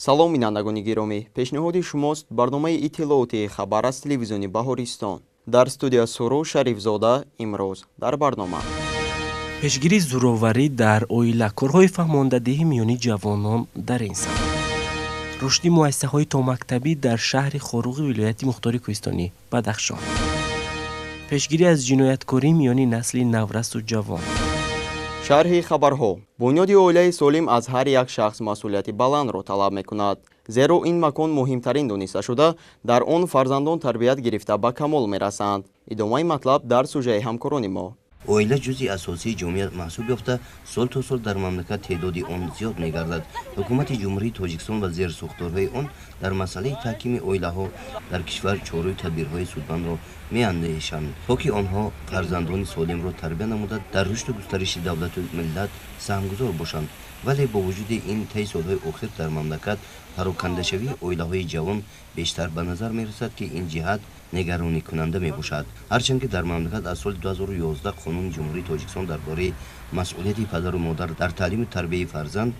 Салом, бинандагони гиромӣ! Пешниҳоди шумост барномаи иттилоотии «Хабар» аз телевизиони Баҳористон. Дар студия Суруш Шарифзода. Имрӯз дар барнома: Пешгирии зӯроварӣ дар оила, корҳои фаҳмондадиҳӣ миёни ҷавонон дар ин самт, рушди муассисаҳои томактабӣ дар шаҳри Хоруғи вилояти мухтори кӯҳистонӣ Бадахшон, пешгирӣ аз ҷинояткорӣ миёни насли наврасу ҷавон. Шарҳи хабарҳо. Бунёди оилаи солим аз ҳар як шахс масъулияти баландро талаб мекунад, зеро ин макон муҳимтарин дониста шуда, дар он фарзандон тарбият гирифта ба камол мерасанд. Идомаи матлаб дар сужаи ҳамкорони мо. Оила ҷузъи асосии ҷомеа маҳсуб ёфта, сол то сол дар мамлакат теъдоди он зиёд мегардад. Ҳукумати Ҷумҳурии Тоҷикистон ва зерсохторҳои он дар масъалаи таҳкими оилаҳо дар кишвар чораю тадбирҳои судмандро меандешанд, то ки онҳо фарзандони солимро тарбия намуда, дар рушду густариши давлату миллат саҳмгузор бошанд. Вале бо вуҷуди ин, таи солҳои охир дар мамлакат парокандашавии оилаҳои ҷавон бештар ба назар мерасад, ки ин ҷиҳат нигаронӣкунанда мебошад. Ҳарчанд ки дар мамлакат аз соли 2011 Қонуни Ҷумҳурии Тоҷикистон дар бораи масъулияти падару модар дар таълиму тарбияи фарзанд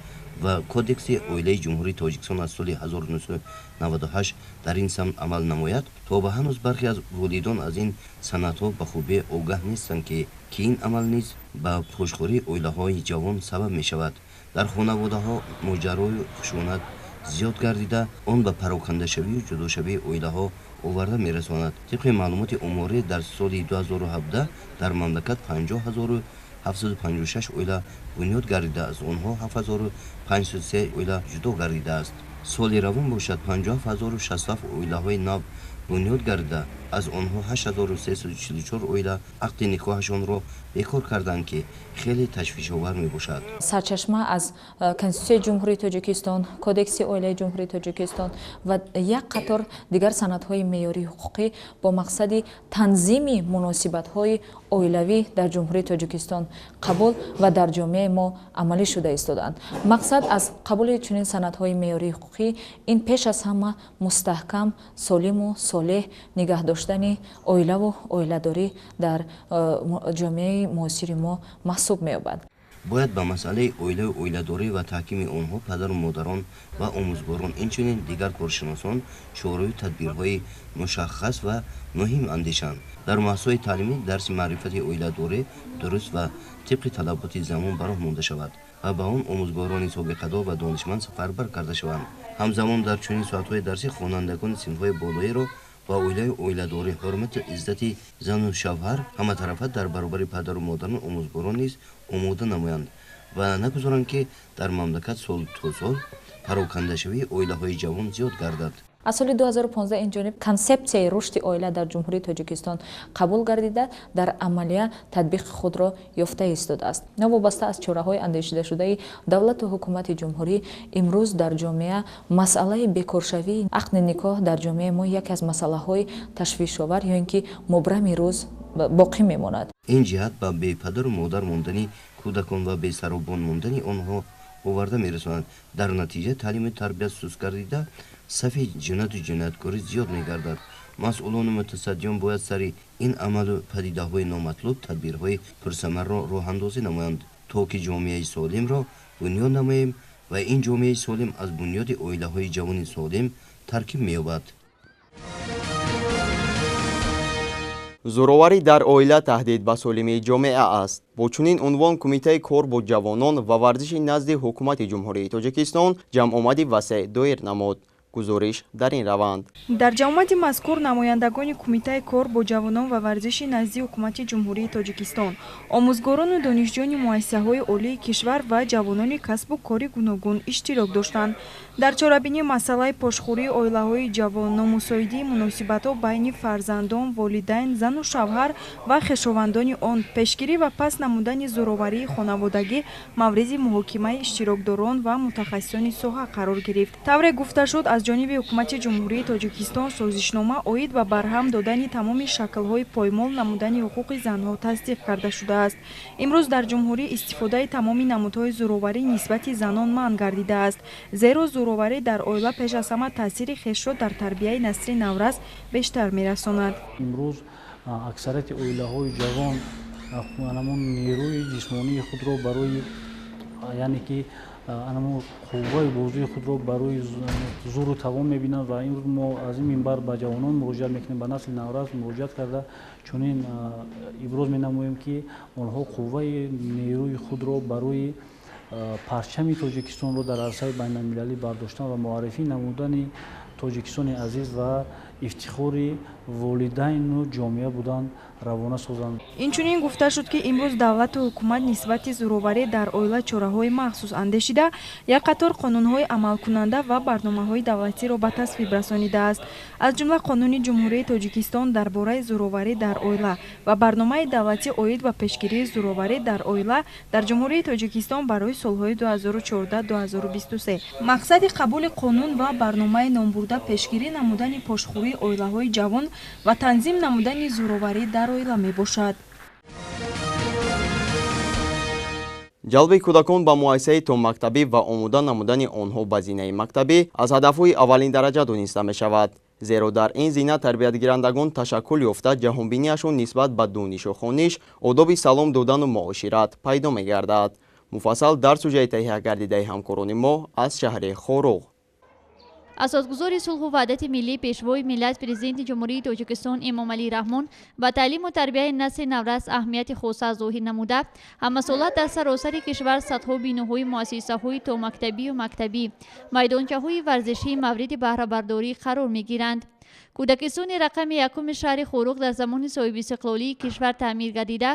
ва Кодекси оилаи Ҷумҳурии Тоҷикистон аз соли 1998 дар ин самт амал намояд, то ба ҳанӯз бархе аз волидон аз ин санадҳо ба хубӣ огаҳ нестанд, ки ин амал низ ба пошхӯрии оилаҳои ҷавон сабаб мешавад. Дар хонаводаҳо моҷарою хушунат зиёд гардида, он ба парокандашавию ҷудошавии оилаҳо оварда мерасонад. Тибқи маълумоти оморӣ, дар соли 2017 дар мамлакат 50 756 оила бунёд гардида, аз онҳо 7503 оила ҷудо гардидааст. Соли равон бошад, 57 067 оилаҳои нав бунёд гардида, аз онҳо 8344 оила ақди никоҳашонро бекор карданд, ки хеле ташвишовар мебошад. Сарчашма аз Конститутсияи Ҷумҳурии Тоҷикистон, Кодекси оилаи Ҷумҳурии Тоҷикистон ва як қатор дигар санадҳои меъёрии ҳуқуқӣ бо мақсади танзими муносибатҳои оилавӣ дар Ҷумҳурии Тоҷикистон қабул ва дар ҷомеаи мо амалӣ шуда истодаанд. Мақсад аз қабули чунин санадҳои меъёрии ҳуқуқӣ ин пеш аз ҳама мустаҳкам, солиму солеҳ нигаҳ доштани оилаву оиладорӣ дар ҷомеаи муосири мо маҳсуб меёбад. Бояд ба масъалаи оилаю оиладорӣ ва таҳкими онҳо падару модарон ва омӯзгорон, инчунин дигар коршиносон чораю тадбирҳои мушаххас ва муҳим андешанд. Дар муассисаҳои таълимӣ дарси маърифати оиладорӣ дуруст ва тибқи талаботи замон ба роҳ монда шавад ва ба он омӯзгорони собиқадор ва донишманд сафарбар карда шаванд. Ҳамзамон дар чунин соатҳои дарсӣ хонандагони синфҳои болоиро ба оилаю оиладорӣ, ҳурмату иззати зану шавҳар ҳаматарафа дар баробари падару модарону омӯзгорон низ омода намоянд ва нагузоранд, ки дар мамлакат сол то сол парокандашавии оилаҳои ҷавон зиёд гардад. Аз соли 2015 ин ҷониб Консепсияи рушди оила дар Ҷумҳурии Тоҷикистон қабул гардида, дар амалия татбиқи худро ёфта истодааст. Новобаста аз чораҳои андешидашудаи давлату ҳукумати ҷумҳурӣ, имрӯз дар ҷомеа масъалаи бекоршавии ақди никоҳ дар ҷомеаи мо яке аз масъалаҳои ташвишовар ё ин ки мубрами рӯз боқӣ мемонад. Ин ҷиҳат ба бепадару модар мондани кӯдакон ва бесаробон мондани онҳо оварда мерасонад. Дар натиҷа таълиму тарбият суст гардида, сафи ҷинояту ҷинояткорӣ зиёд мегардад. Масъулону мутасаддиён бояд сари ин амалу падидаҳои номатлуб тадбирҳои пурсамарро роҳандозӣ намоянд, то ки ҷомеаи солимро бунёд намоем ва ин ҷомеаи солим аз бунёди оилаҳои ҷавони солим таркиб меёбад. Зӯроварӣ дар оила таҳдид ба солимии ҷомеа аст. Бо чунин унвон Кумитаи кор бо ҷавонон ва варзиши назди Ҳукумати Ҷумҳурии Тоҷикистон ҷамъомади васеъ доир намуд. Гузориш дар ин раванд. Дар ҷамъомади мазкур намояндагони Кумитаи кор бо ҷавонон ва варзиши назди Ҳукумати Ҷумҳурии Тоҷикистон, омӯзгорону донишҷӯёни муассисаҳои олии кишвар ва ҷавонони касбу кори гуногун иштирок доштанд. Дар чорабинӣ масъалаи пошхӯрии оилаҳои ҷавон, номусоидии муносибатҳо байни фарзандон, волидайн, зану шавҳар ва хешовандони он, пешгирӣ ва паст намудани зӯроварии хонаводагӣ мавриди муҳокимаи иштирокдорон ва мутахассисони соҳа қарор гирифт. Тавре гуфта шуд, аз ҷониби Ҳукумати Ҷумҳурии Тоҷикистон созишнома оид ба барҳам додани тамоми шаклҳои поймол намудани ҳуқуқи занҳо тасдиқ карда шудааст. Имрӯз дар ҷумҳурӣ истифодаи тамоми намудҳои зӯроварӣ нисбати занон манъ гардидааст, зеро зӯроварӣ дар оила пеш аз ҳама таъсири хешро дар тарбияи насли наврас бештар мерасонад. Имрӯз аксарияти оилаҳои ҷавон ҳамон нерӯи ҷисмонии худро барои Яъне ки анамо қувваи бозуи худро барои зуру тавон мебинанд ва имрӯз мо аз ин минбар ба ҷавонон муроҷиат мекунем, ба насли наврас муроҷиат карда чунин иброз менамоем, ки онҳо қувваи нерӯи худро барои парчами Тоҷикистонро дар арсаи байналмилалӣ бардоштан ва муаррифӣ намудани Тоҷикистони азиз ва ифтихори волидайну ҷомеа будан равона созанд. Инчунин гуфта шуд, ки имрӯз давлату ҳукумат нисбати зӯроварӣ дар оила чораҳои махсус андешида, як қатор қонунҳои амалкунанда ва барномаҳои давлатиро ба тасвиб расонидааст. Аз ҷумла Қонуни Ҷумҳурии Тоҷикистон дар бораи зӯроварӣ дар оила ва барномаи давлатӣ оид ба пешгирии зӯроварӣ дар оила дар Ҷумҳурии Тоҷикистон барои солҳои 2014-2023. Мақсади қабули қонун ва барномаи номбурда пешгирӣ намудани пошхӯрии оилаҳои ҷавон ва танзим намудани зӯроварӣ дар оила мебошад. Ҷалби кӯдакон ба муассисаи томактабӣ ва омода намудани онҳо ба зинаи мактабӣ аз ҳадафҳои аввалин дараҷа дониста мешавад. Зеро дар ин зина тарбиятгирандагон ташаккул ёфта, ҷаҳонбинияшон нисбат ба донишу хониш, одоби салом додану муошират пайдо мегардад. Муфассал дар сужаи таҳия гардидаи ҳамкорони мо аз шаҳри Хоруғ. Асосгузори сулҳу ваҳдати миллӣ, Пешвои миллат, Президенти Ҷумҳурии Тоҷикистон Эмомалӣ Раҳмон ба таълиму тарбияи насли наврас аҳамияти хоса зоҳир намуда, ҳамасола дар саросари кишвар садҳо биноҳои муассисаҳои томактабию мактабӣ, майдончаҳои варзишӣ мавриди баҳрабардорӣ қарор мегиранд. Кӯдакистони рақами якуми шаҳри Хоруғ дар замони соҳибистиқлолии кишвар таъмир гардида,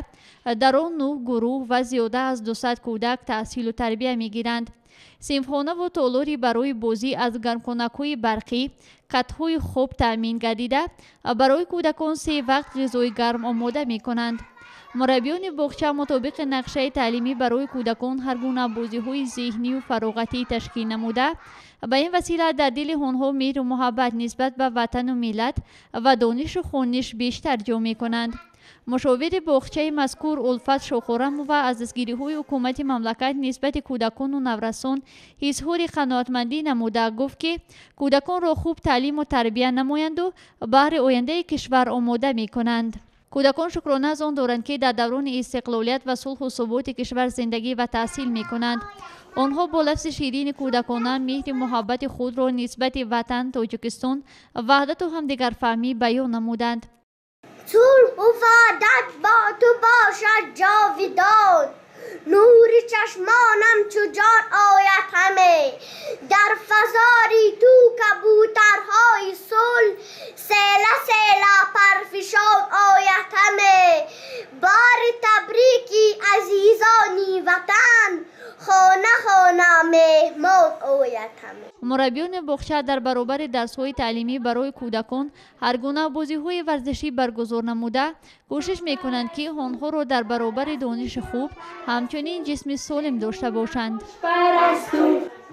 дар он 9 гурӯҳ ва зиёда аз 200 кӯдак таҳсилу тарбия мегиранд. Синфхонаву толори барои бозӣ аз гармхонакҳои барқӣ, катҳои хоб таъмин гардида, барои кӯдакон 3 вақт ғизои гарм омода мекунанд. Мураббиёни боғча мутобиқи нақшаи таълимӣ барои кӯдакон ҳар гуна бозиҳои зеҳнию фароғатӣ ташкил намуда, ба ин васила дар дили онҳо меҳру муҳаббат нисбат ба ватану миллат ва донишу хониш бештар ҷо мекунанд. Мушовири боғчаи мазкур Улфат Шохорамова аз дастгириҳои ҳукумати мамлакат нисбати кӯдакону наврасон изҳори қаноатмандӣ намуда, гуфт, ки кӯдаконро хуб таълиму тарбия намоянду баҳри ояндаи кишвар омода мекунанд. Кӯдакон шукрона аз он доранд, ки дар даврони истиқлолият ва сулҳу суботи кишвар зиндагӣ ва таҳсил мекунанд. Онҳо бо лафзи ширини кӯдакона меҳри муҳаббати худро нисбати ватан, Тоҷикистон, ваҳдату ҳамдигарфаҳмӣ баён намуданд. Сулҳу ваҳдат бо ту бошад ҷовидон, нури чашмонам чу ҷон ояд ҳаме. Дар фазори ту кабутарҳои сулҳ села села парфишон ояд ҳаме. Бори табрики азизони ватан, хона хона меҳмон ояд ҳаме. Мураббиёни боғча дар баробари дарсҳои таълимӣ барои кӯдакон ҳар гуна бозиҳои варзишӣ баргузор намуда, кӯшиш мекунанд, ки онҳоро дар баробари дониши хуб ҳамчунин ҷисми солим дошта бошанд. Парасту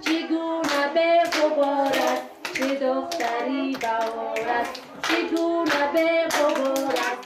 чӣ гуна беғубор аст, чӣ духтари баҳор аст, чӣ гуна беғубор аст.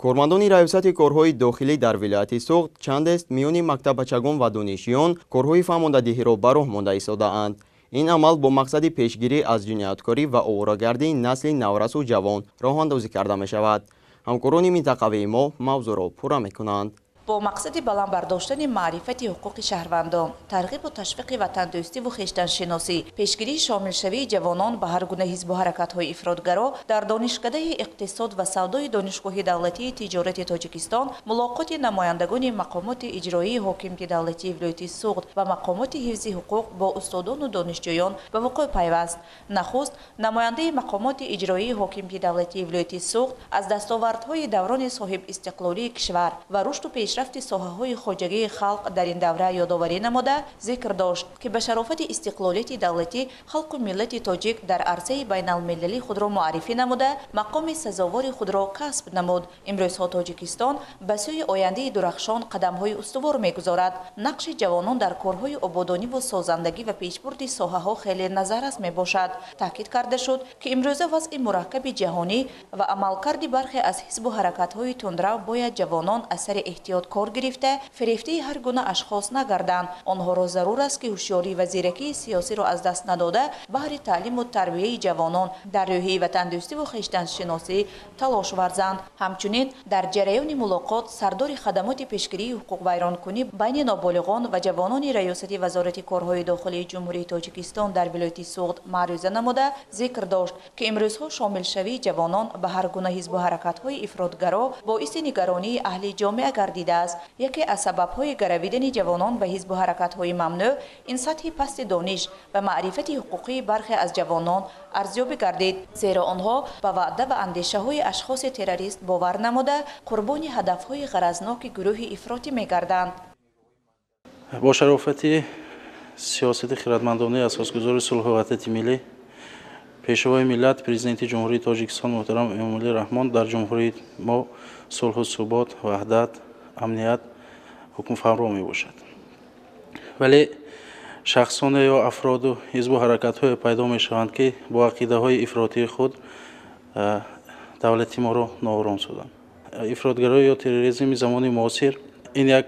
Кормандони раёсати корҳои дохилӣ дар вилояти Суғд чандест миёни мактаббачагон ва донишҷӯён корҳои фаҳмондадиҳиро ба роҳ монда истодаанд. Ин амал бо мақсади пешгирӣ аз ҷинояткорӣ ва оворагарди насли наврасу ҷавон роҳандозӣ карда мешавад. Ҳамкорони минтақавии мо мавзӯъро пурра мекунанд. Бо мақсади баланд бардоштани маърифати ҳуқуқи шаҳрвандон, тарғибу ташвиқи ватандӯстиву хештаншиносӣ, пешгирии шомилшавии ҷавонон ба ҳар гуна ҳизбу ҳаракатҳои ифротгаро дар Донишкадаи иқтисод ва савдои Донишгоҳи давлатии тиҷорати Тоҷикистон мулоқоти намояндагони мақомоти иҷроии ҳокимияти давлатии вилояти Суғд ва мақомоти ҳифзи ҳуқуқ бо устодону донишҷӯён ба вуқӯъ пайваст. Нахуст намояндаи мақомоти иҷроии ҳокимияти давлатии вилояти Суғд аз дастовардҳои даврони соҳибистиқлолии кишвар ва рушду пешрафти соҳаҳои хоҷагии халқ дар ин давра ёдоварӣ намуда, зикр дошт, ки ба шарофати истиқлолияти давлатӣ халқу миллати тоҷик дар арсаи байналмилалӣ худро муаррифӣ намуда, мақоми сазовори худро касб намуд. Имрӯзҳо Тоҷикистон ба сӯи ояндаи дурахшон қадамҳои устувор мегузорад. Нақши ҷавонон дар корҳои ободониву созандагӣ ва пешбурди соҳаҳо хеле назаррас мебошад. Таъкид карда шуд, ки имрӯза вазъи мураккаби ҷаҳонӣ ва амалкарди бархе аз ҳизбу ҳаракатҳои тундрав бояд ҷавонон аз сари эҳтиёт эҳтиёт кор гирифта, фирефтаи ҳар гуна ашхос нагарданд. Онҳоро зарур аст, ки ҳушёрӣ ва зиракии сиёсиро аз даст надода, баҳри таълиму тарбияи ҷавонон дар рӯҳияи ватандӯстиву хештаншиносӣ талош варзанд. Ҳамчунин дар ҷараёни мулоқот сардори хадамоти пешгирии ҳуқуқвайронкунӣ байни ноболиғон ва ҷавонони Раёсати Вазорати корҳои дохилии Ҷумҳурии Тоҷикистон дар вилояти Суғд маърӯза намуда зикр дошт, ки имрӯзҳо шомилшавии ҷавонон ба ҳар гуна ҳизбу ҳаракатҳои ифротгаро боиси нигаронии аҳли ҷомеа гардидааст. Яке аз сабабҳои гаравидани ҷавонон ба ҳизбу ҳаракатҳои мамнӯъ ин сатҳи пасти дониш ва маърифати ҳуқуқии бархе аз ҷавонон арзёбӣ гардид, зеро онҳо ба ваъда ва андешаҳои ашхоси террорист бовар намуда қурбони ҳадафҳои ғаразноки гурӯҳи ифротӣ мегарданд. Бо шарофати сиёсати хиратмандонаи асосгузори сулҳу ваҳдати миллӣ, Пешвои миллат, Президенти Ҷумҳурии Тоҷикистон муҳтарам Эмомалӣ Раҳмон, дар ҷумҳурии мо сулҳу субот, ваҳдат, амният ҳукмфармо мебошад. Вале шахсоне ё афроду ҳизбу ҳаракатҳое пайдо мешаванд, ки бо ақидаҳои ифротии худ давлати моро ноором созанд. Ифротгароӣ ё терроризми замони муосир ин як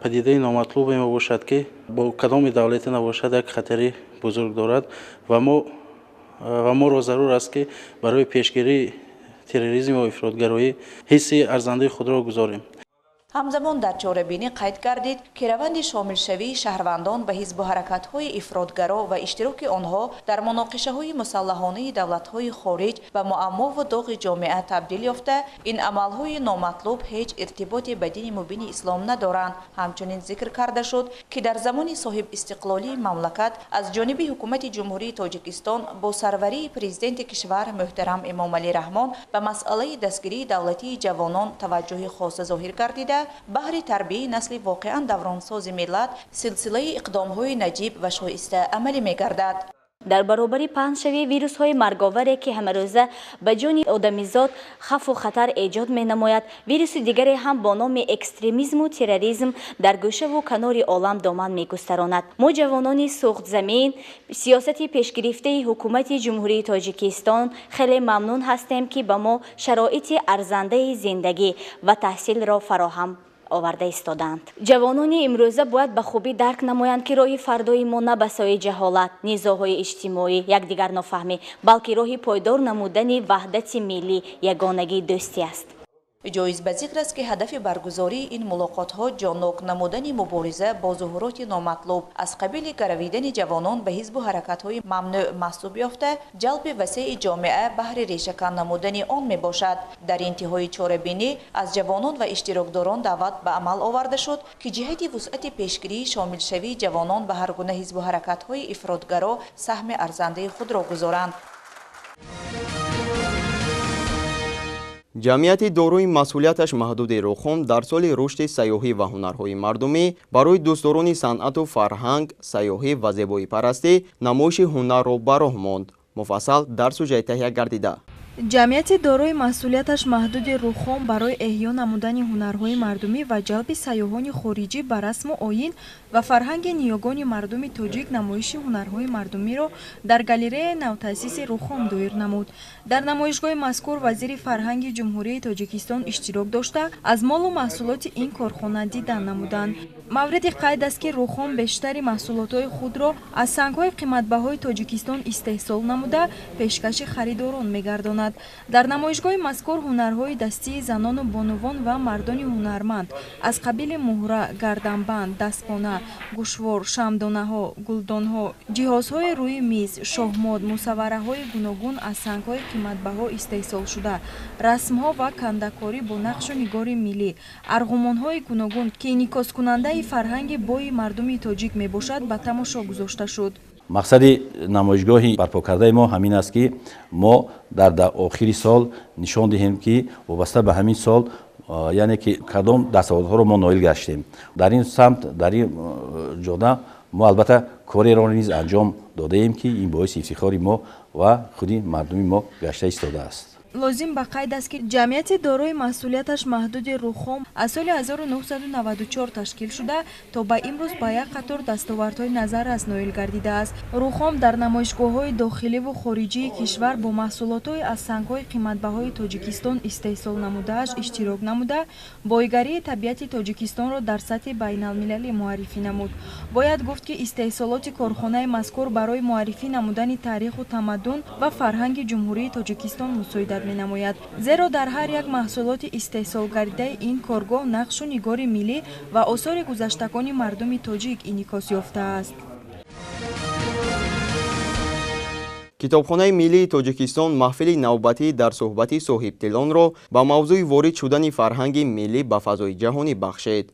падидаи номатлубе мебошад, ки бо кадоми давлате набошад як хатари бузург дорад ва моро зарур аст, ки барои пешгирии терроризм ва ифротгароӣ ҳисси арзандаи худро гузорем. Ҳамзамон дар чорабинӣ қайд гардид, ки раванди шомилшавии шаҳрвандон ба ҳизбу ҳаракатҳои ифротгаро ва иштироки онҳо дар муноқишаҳои мусаллаҳонаи давлатҳои хориҷ ба муаммову доғи ҷомеа табдил ёфта, ин амалҳои номатлуб ҳеҷ иртиботе ба дини мубини ислом надоранд. Ҳамчунин зикр карда шуд, ки дар замони соҳибистиқлолии мамлакат аз ҷониби ҳукумати Ҷумҳурии Тоҷикистон бо сарварии президенти кишвар муҳтарам Эмомалӣ Раҳмон ба масъалаи дастгирии давлатии ҷавонон таваҷҷӯҳи хоса зоҳир гардида, баҳри тарбияи насли воқеан давронсози миллат силсилаи иқдомҳои наҷиб ва шоиста амалӣ мегардад. Дар баробари паҳншавии вирусҳои марговаре, ки ҳамарӯза ба ҷони одамизод хавфу хатар эҷод менамояд, вируси дигаре ҳам бо номи экстремизму терроризм дар гӯшаву канори олам доман мегустаронад. Мо ҷавонони Суғдзамин сиёсати пешгирифтаи ҳукумати Ҷумҳурии Тоҷикистон хеле мамнун ҳастем, ки ба мо шароити арзандаи зиндагӣ ва таҳсилро фароҳам оварда истодаанд. Ҷавонони имрӯза бояд ба хубӣ дарк намоянд, ки роҳи фардои мо на ба сӯи ҷаҳолат, низоъҳои иҷтимоӣ, якдигарнофаҳмӣ, балки роҳи пойдор намудани ваҳдати миллӣ, ягонагии дӯстӣ аст. Ҷоиз ба зикр аст, ки ҳадафи баргузории ин мулоқотҳо ҷоннок намудани мубориза бо зуҳуроти номатлуб аз қабили гаравидани ҷавонон ба ҳизбу ҳаракатҳои мамнӯъ маҳсуб ёфта, ҷалби васеи ҷомеа баҳри решакан намудани он мебошад. Дар интиҳои чорабинӣ аз ҷавонон ва иштирокдорон даъват ба амал оварда шуд, ки ҷиҳати вусъати пешгирии шомилшавии ҷавонон ба ҳар гуна ҳизбу ҳаракатҳои ифротгаро саҳми арзандаи худро гузоранд. Ҷамъияти дорои масъулияташ маҳдуди Рухом дар соли рушди сайёҳӣ ва ҳунарҳои мардумӣ барои дӯстдорони санъату фарҳанг, сайёҳӣ ва зебоипарастӣ намоиши ҳунарро ба роҳ монд. Муфассал дар сужаи таҳия гардида. Ҷамъияти дорои масъулияташ маҳдуди Рухом барои эҳё намудани ҳунарҳои мардумӣ ва ҷалби сайёҳони хориҷӣ ба расму оин ва фарҳанги ниёгони мардуми тоҷик намоиши ҳунарҳои мардумиро дар галереяи навтаъсиси Рухом доир намуд. Дар намоишгоҳи мазкур вазири фарҳанги Ҷумҳурии Тоҷикистон иштирок дошта, аз молу маҳсулоти ин корхона дидан намуданд. Мавриди қайд аст, ки Рухом бештари маҳсулотҳои худро аз сангҳои қиматбаҳои Тоҷикистон истеҳсол намуда, пешкаши харидорон мегардонад. Дар намоишгоҳи мазкур ҳунарҳои дастии занону бонувон ва мардони ҳунарманд аз қабили муҳра, гарданбанд, дастпона, гӯшвор, шамъдонаҳо, гулдонҳо, ҷиҳозҳои рӯи миз, шоҳмот, мусаввараҳои гуногун аз сангҳои қиматбаҳо истеҳсолшуда, расмҳо ва кандакорӣ бо нақшу нигори миллӣ, арғумонҳои гуногун, ки инъикоскунандаи фарҳанги бои мардуми тоҷик мебошад, ба тамошо гузошта шуд. Мақсади намоишгоҳи барпокардаи мо ҳамин аст, ки мо дар охири сол нишон диҳем, ки вобаста ба ҳамин сол, яъне ки кадом дастовардҳоро мо ноил гаштем. Дар ин самт, дар ин ҷода мо албатта кореро низ анҷом додаем, ки ин боиси ифтихори мо ва худи мардуми мо гашта истодааст. Лозим ба қайд аст, ки ҷамъияти дорои масъулияташ маҳдуди Рухом аз соли 1994 ташкил шуда, то ба имрӯз ба як қатор дастовардҳои назаррас ноил гардидааст. Рухом дар намоишгоҳҳои дохиливу хориҷии кишвар бо маҳсулотҳои аз сангҳои қиматбаҳои Тоҷикистон истеҳсол намудааш иштирок намуда, боигарии табиати Тоҷикистонро дар сатҳи байналмилалӣ муаррифӣ намуд. Бояд гуфт, ки истеҳсолоти корхонаи мазкур барои муаррифӣ намудани таъриху тамаддун ва фарҳанги Ҷумҳурии Тоҷикистон мусоидат менамояд, зеро дар ҳар як маҳсулоти истеҳсолгардидаи ин коргоҳ нақшу нигори миллӣ ва осори гузаштагони мардуми тоҷик инъикос ёфтааст. Китобхонаи миллии Тоҷикистон маҳфили навбатӣ дар суҳбати соҳибдилонро ба мавзӯи ворид шудани фарҳанги миллӣ ба фазои ҷаҳонӣ бахшид.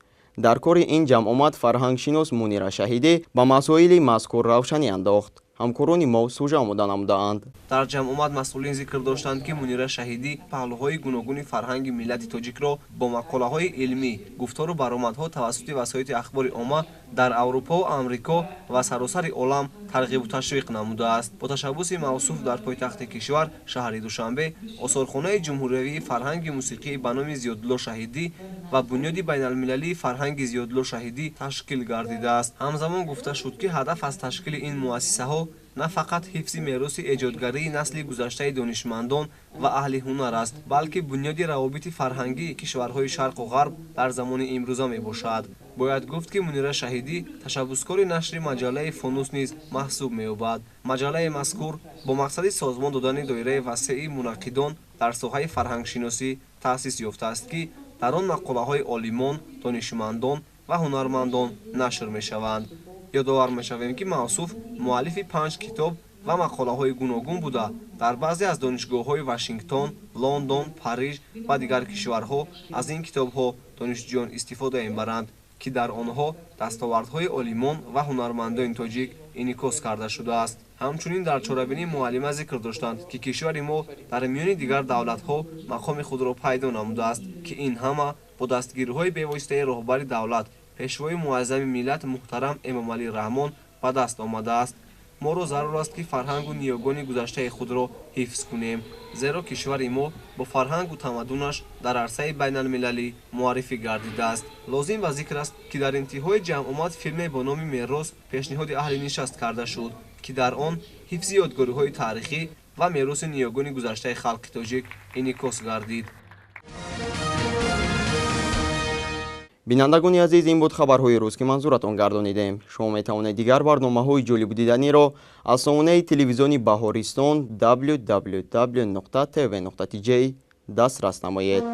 Дар кори ин ҷамъомад фарҳангшинос Мунира Шаҳидӣ ба масоили мазкур равшанӣ андохт. Ҳамкорони мо сужа омода намудаанд. Дар ҷамъомад масъулин зикр доштанд, ки Мунира Шаҳидӣ паҳлӯҳои гуногуни фарҳанги миллати тоҷикро бо мақолаҳои илмӣ, гуфтору баромадҳо тавассути васоити ахбори омма дар Аврупову Амрико ва саросари олам тарғибу ташвиқ намудааст. Бо ташаббуси мавсуф дар пойтахти кишвар, шаҳри Душанбе, осорхонаи ҷумҳуриявии фарҳанги мусиқӣ ба номи Зиёдулло Шаҳидӣ ва бунёди байналмилалии фарҳанги Зиёдулло Шаҳидӣ ташкил гардидааст. Ҳамзамон гуфта шуд, ки ҳадаф аз ташкили ин муассисаҳо на фақат ҳифзи мероси эҷодгарии насли гузаштаи донишмандон ва аҳли ҳунар аст, балки бунёди равобити фарҳангии кишварҳои шарқу ғарб дар замони имрӯза мебошад. Бояд гуфт, ки Мунира Шаҳидӣ ташаббускори нашри маҷаллаи Фонус низ маҳсуб меёбад. Маҷаллаи мазкур бо мақсади созмон додани доираи васеи мунаққидон дар соҳаи фарҳангшиносӣ таъсис ёфтааст, ки дар он мақолаҳои олимон, донишмандон ва ҳунармандон нашр мешаванд. Ёдовар мешавем, ки мавсуф муаллифи 5 китоб ва мақолаҳои гуногун буда, дар баъзе аз донишгоҳҳои Вашингтон, Лондон, Париж ва дигар кишварҳо аз ин китобҳо донишҷӯён истифода мебаранд, ки дар онҳо дастовардҳои олимон ва ҳунармандони тоҷик инъикос карда шудааст. Ҳамчунин дар чорабинӣ муаллима зикр доштанд, ки кишвари мо дар миёни дигар давлатҳо мақоми худро пайдо намудааст, ки ин ҳама бо дастгириҳои бевоситаи роҳбари давлат, пешвои муаззами миллат муҳтарам Эмомалӣ Раҳмон ба даст омадааст. Моро зарур аст, ки фарҳангу ниёгони гузаштаи худро ҳифз кунем, зеро кишвари мо бо фарҳангу тамаддунаш дар арсаи байналмилалӣ муаррифӣ гардидааст. Лозим ба зикр аст, ки дар интиҳои ҷамъомад филме бо номи Мерос пешниҳоди аҳли нишаст карда шуд, ки дар он ҳифзи ёдгориҳои таърихӣ ва мероси ниёгони гузаштаи халқи тоҷик инъикос гардид. Бинандагони азиз, ин буд хабарҳои рӯз, ки манзуратон гардонидем. Шумо метавонед дигар барномаҳои ҷолибу диданиро аз сомонаи телевизиони Баҳористон www.tv.tj дастрас намоед.